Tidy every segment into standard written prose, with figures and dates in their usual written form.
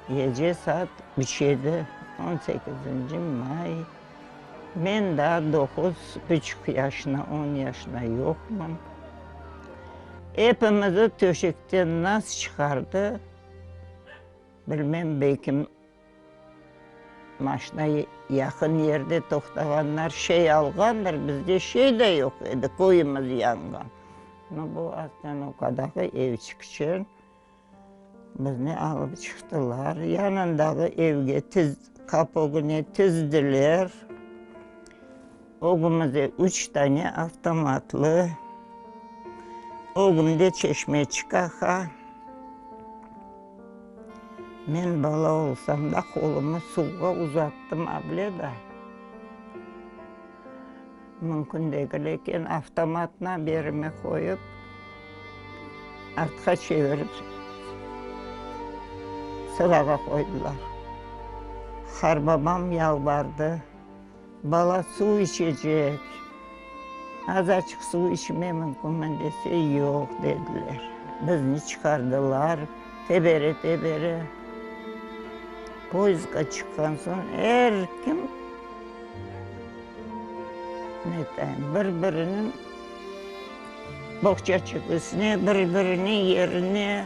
Gece saat üç edi, on sekizinci may. Men daa doquz buçuq yaşına, on yaşına yoqmın. Epimizi töşekten nas çıqardı, bilmem, belkim maşina yaqın yerde toqtağanlar şey alğandır, bizde şey de yoq edi, köyümiz yanğan. No, bu ostanovkadaki evçik içün bizni alıp çıqtılar, yanındağı evge tiz, qapı ögüne tizdiler. Ögümizde üç tane avtomatlı, ögümde çeşmeçik aqa. Men bala olsam da, qolumı suvğa uzattım, able da. Mümkün degil eken, avtomatnı berime qoyıp, artqa çevirip, sırağa qoydılar. Qarbabam yalvardı, Bala suv içecek, azaçıq suv içme mümkünmi dese, yoq, dediler. Bizni çıqardılar, tebere-tebere. Poyezdğa çıqqan soñ er kim bir-biriniñ boğçaçıqısına, bir-biriniñ yerine,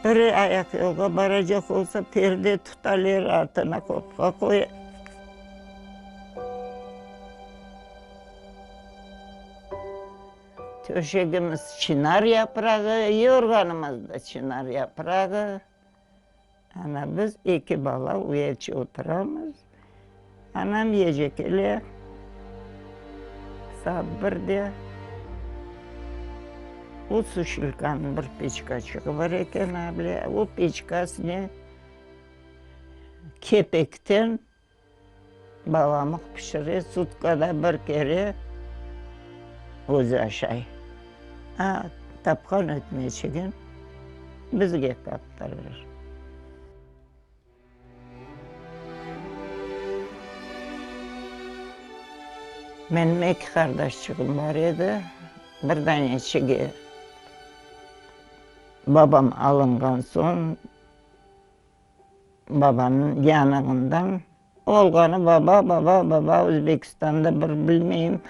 biri ayaqyolğa baracaq olsa, perde tutalar, artına qopqa qoya. Töşegimiz çınar yaprağı, yorğanımız da çınar yaprağı. Ana, biz eki bala uyelçe oturamız. Anam gece kele, saat birde. O suşilkanıñ bir peçkaçığı bar eken able, o peçkasınen kepekten Balamıq pişire, sutkada bir kere özü aşay. A, tapqan ötmeçigin bizge taptırır. Menim eki qardaşçığım bar edi, bir daneçigi babam alınğan soñ, Babanıñ yanığından olğanı baba, baba, baba Özbekistanda bir bilmeyim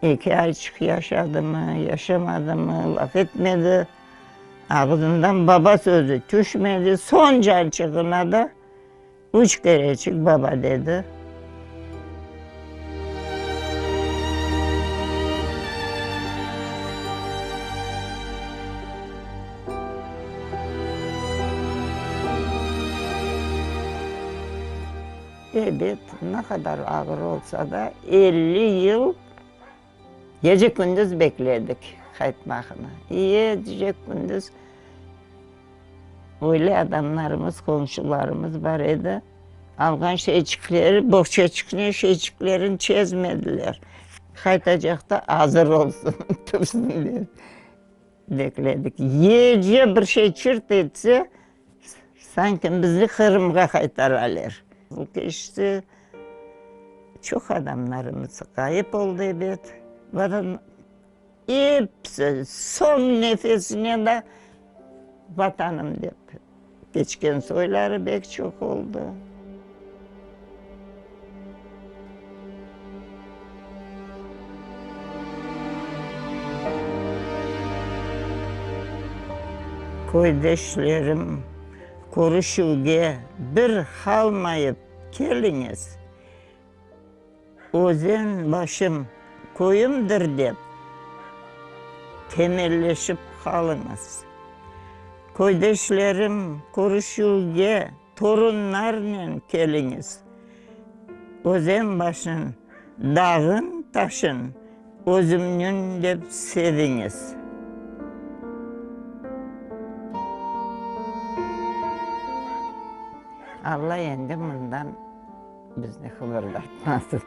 eki ayçıq yaşadımı, yaşamadımı, laf etmedi. Ağzından baba sözü tüşmedi. Soñ cançığına da üç kereçik baba dedi. Ebet, ne qadar ağır olsa da, 50 yıl gece-kündüz bekledik qaytmağını. Gece-kündüz öyle adamlarımız, qomşularımız bar edi, alğan şeyçikleri, boğçaçıqnen şeyçiklerini çezmediler. Qaytacaqta azır olsun, tursın dep. Bekledik. Gece bir şey çırt etse, sanki bizni Qırımğa qaytaralar. Bu keçti. Çoq adamlarımız ğayıp oldı, ebet. Vatan episi soñ nefesine da Vatanım dep keçken soyları bek çoq oldı. Köydeşlerim, körüşüvge bir qalmayıp keliñiz. Özen başım köyümdir dep, temelleşip qalıñız. Köydeşlerim, körüşüvge torunlarnen keliñiz. Özen başın, dağın, taşın özümniñ dep seviñiz. Alla endi mından bizni qıbırdatmasın,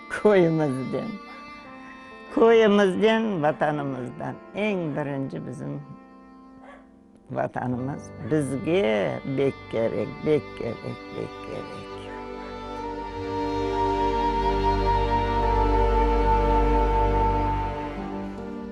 köyümizden, köyümizden, Vatanımızdan. Eñ birinci bizim Vatanımız bizge bek kerek, bek kerek, bek kerek.